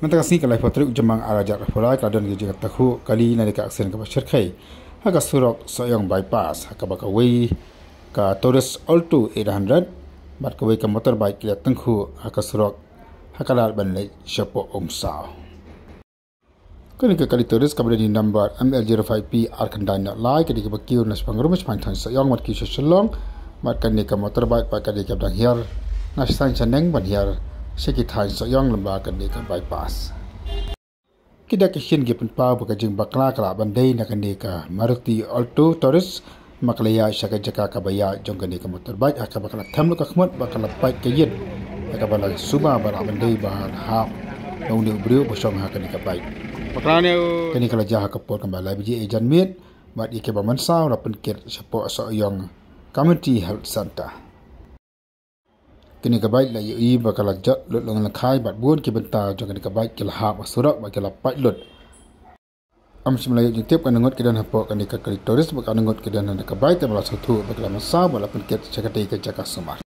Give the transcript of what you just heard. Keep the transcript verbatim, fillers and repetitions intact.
Mynta ka sngi ka laiphew tarik u Jymmang ar hajar arphew lai ka la don ka jingtyngkhuh kali na ka aksiden kaba shyrkhei ha ka surok Sohiong Bypass, ha kaba kawei ka Taurus Alto eight hundred bad kawei ka motorbike ki la tyngkhuh ha ka surok ha ka lad ban leit shapoh Umsaw. Kane ka kali Taurus kaba don number M L zero five P ar khyndai nod lai, kane kaba kiew na shaphang rum shaphang thaiñ Sohiong bad kiew sha Shillong, bad kane ka motorbike bad kane kaba dang hiar na shaphang shaneng ban hiar sha ki thaiñ Sohiong lyngba kane ka bypass. Ki dak ki shin ki pynpaw ba ka jingbakla ka lah ban dei na kane ka Maruti Alto Taurus, ma ka la ïaid sha ka jaka kaba ïaid jong kane ka motorbike, ha kaba ka la them lut ka khmut bad ka la pait ka ïit, ha kaba la suba ba lah ban dei ba hap na une u briew ba shong ha kane ka bike. Bakla ne u. Kane ka la jia ha ka por kaba lai baje janmiet bad ïa kaba mynsaw la pynkit shapoh Sohiong Community Health Centre. Kane ka bike la ïohi ba ka la jot lut lyngkhai bad bun ki bynta jong kane ka bike ki la hap ha surok bad ki la pait lut. Ym shym la ïoh jingtip katno ngut ki don hapoh kane ka kali Taurus bad katno ngut ki don ha kane ka bike, te ba la sngewthuh ba ki la mynsaw bad la pynkit sha katei ka jaka sumar.